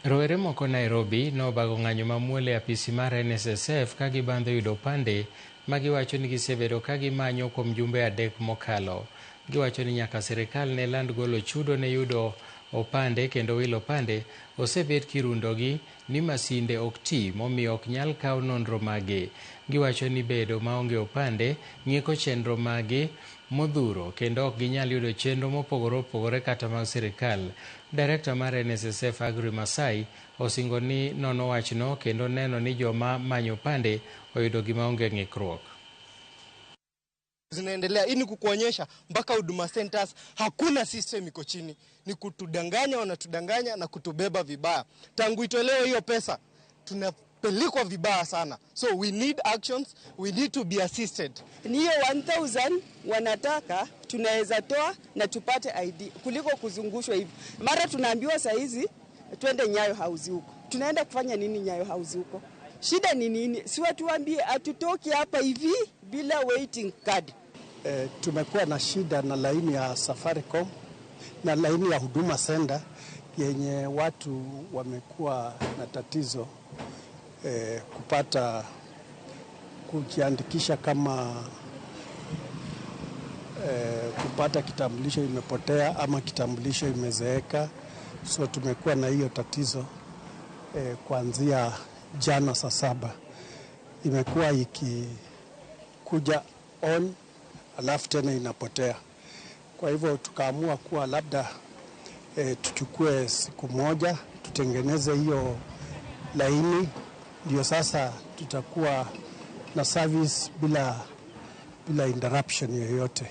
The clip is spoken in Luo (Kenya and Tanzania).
Rowere moko Nairobi nobago ng'anyo mamuol e apisi mar NSSF ka gibandho yudo opande ma giwacho ni gisebedo ka gimanyo kuom jumbe 3 mokalo. Giwacho ni nyaka sirikal ne land golo chudo ne yudo opande kendo wilo opande osebet kirundogi ni masinde ok ti momiyo ok nyal kaw nonro magi. Giwacho ni bedo maonge opande ng'iko chenro magi modhuro kendo ok ginyal yudo chenro mopogore opogore kata mag sirikal. Direkta mar NSSF Agri Masai osingo ni nono wachno kendo neno ni joma manyo opande oyudo gima onge ng'ikruok. Zinaendelea. Hii ni kukuonyesha mpaka Huduma Centers hakuna system iko chini. Ni kutudanganya, wanatudanganya na kutubeba vibaya. Tangu itolewe hiyo pesa tunapelekwa vibaya sana. So we need actions, we need to be assisted. Ni hiyo 1000 wanataka tunaweza toa na tupate ID kuliko kuzungushwa hivi. Mara tunaambiwa saa hizi twende Nyayo House huko. Tunaenda kufanya nini Nyayo House huko? Shida ni nini? Si watu waambie hatutoki hapa hivi bila waiting card. Tumekuwa na shida na laini ya Safaricom na laini ya Huduma Center yenye watu wamekuwa na tatizo kupata kujiandikisha kama kupata kitambulisho imepotea ama kitambulisho imezeeka. So tumekuwa na hiyo tatizo kuanzia jana saa 7. Imekuwa ikikuja on alafu tena inapotea. Kwa hivyo tukaamua kuwa labda tuchukue siku moja tutengeneze hiyo laini, ndio sasa tutakuwa na service bila interruption yoyote.